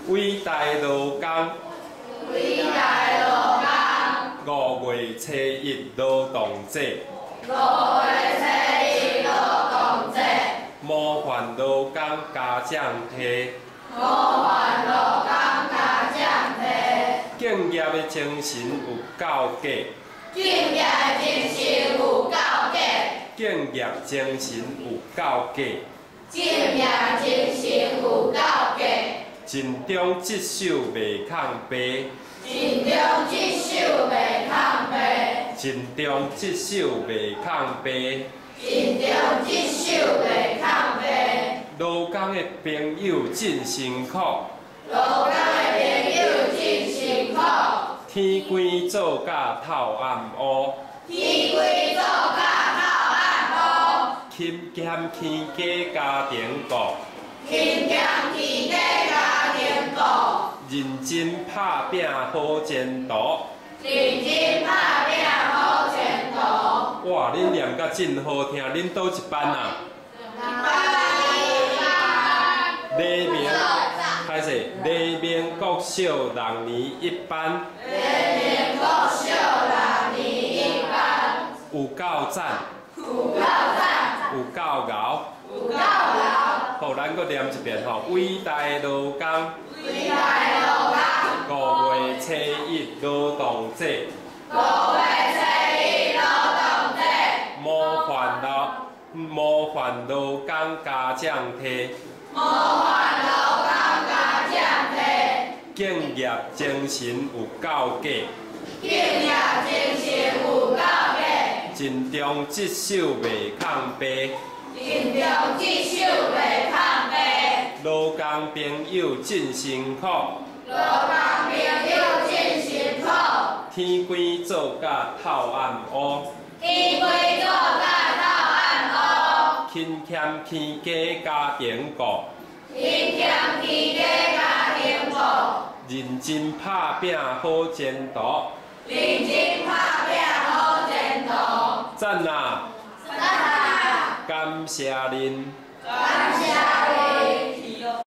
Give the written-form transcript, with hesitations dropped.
偉大勞工。偉大勞工。五月初一勞動節。五月初一勞動節。模範勞工嘉獎提。模範勞工嘉獎提。敬業的精神有夠格。敬業的精神有夠格。敬業精神有夠格。敬業精神有夠格。盡忠職守袂空白。盡忠職守袂空白。盡忠職守袂空白。盡忠職守袂空白。勞工的朋友真辛苦。勞工的朋友真辛苦。天規做甲透暗烏。天規做甲透暗烏。勤儉持家家庭顧。勤儉持家家庭顧。認真拍拚好前途。認真拍拚好前途。哇！恁念甲真好聽，恁佗一班啊？班一班。黎明開始，黎明國小六年一班。黎明國小六年一班。有夠讚。有夠讚。有夠𠢕。有夠𠢕。好，咱閣念一遍吼，偉大勞工。偉大勞工。五月初一勞動節。五月初一勞動節。模範勞工嘉獎提。模範勞工嘉獎提。敬業精神有夠格。敬業精神有夠格。盡忠職守袂空白。盡忠職守袂空白。勞工朋友真辛苦。勞工朋友真辛苦。天規做甲透暗烏。天規做甲透暗烏。勤儉持家家庭顧。勤儉持家家庭顧。認真拍拚好前途。認真拍拚好前途。讚啊！讚啊！感謝恁。感謝恁。